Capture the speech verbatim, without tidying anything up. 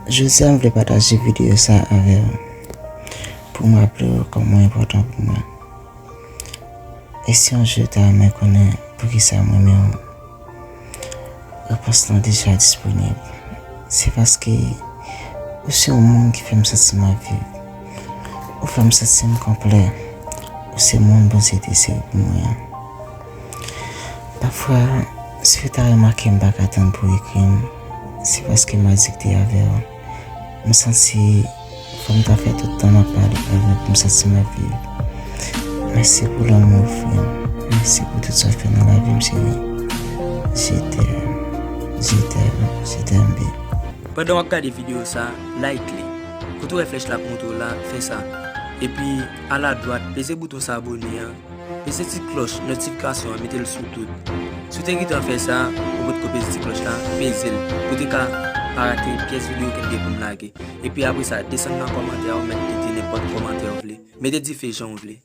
Jodi a, m vle pataje videyo sa avè w pou m raple w kòman w enpòtan pou mwen. E si yon jou w ta renmen konnen poukisa m renmen w? Repons lan deja disponib. Se paske ou se yon moun ki fè m santi m ap viv. Ou fè m santi m konplè. Ou se moun Bondye desere pou mwen an. Pafwa, si w ta remake m pa ka tann pou w ekri m, se paske m adikte avè w. M santi fò m ta fè tout tan m ap pale avè w pou m santi m ap viv. Mèsi pou lanmou w ofri m. Mèsi pou tout sa w fè nan lavi m, cheri. Je t'aime, je t'aime, je t'aime, baby. Pandan w ap gade videyo sa, like li. Kote w wè flèch la ap montre w la, fè sa. Epi, aladwat, peze bouton sa abone an. Peze ti klòch notifikasyon an, mete l sou tout. Si w te gentan fè sa, ou potko peze ti klòch la, peze l pou w te ka pa rate pyès videyo ke m gen pou m lage. Epi apre sa, desann nan kòmantè a, ou mèt kite nenpòt kòmantè w vle. Mete dife jan w vle.